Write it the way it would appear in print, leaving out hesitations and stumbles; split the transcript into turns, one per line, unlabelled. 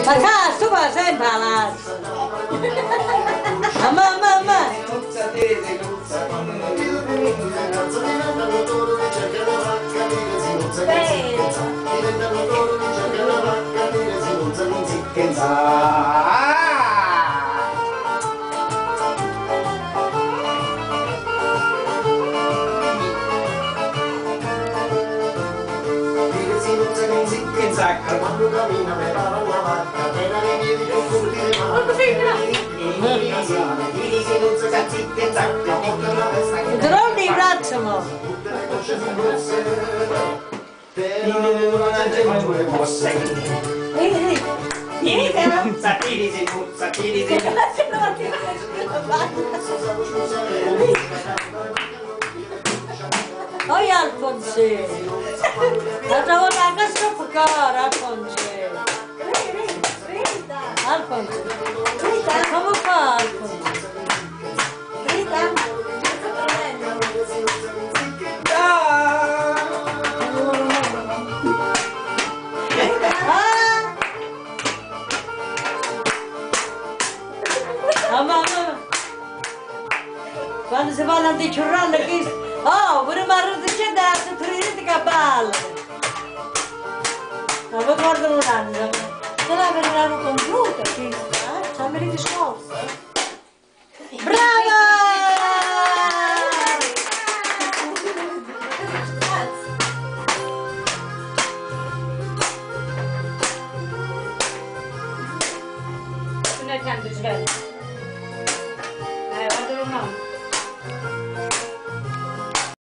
Ma cazzo, va sempre a lazzo. Mamma, mamma.
Quando cammina me pare una vacca, tena nei piedi con
Drone i braccia mo. Oi Alfonso. L'altra volta che sto fuori, Alfonso. Alfonso. Come fa Alfonso? Ah! Mamma, mamma. Quando si parla di ciurrando che... Oh, pure mi dicendo la turistica balla. Ma mi guardo un anno.
Ce l'avevano computer, questa, eh? C'è il discorso.
Brava!
Tu ne canto sveglia.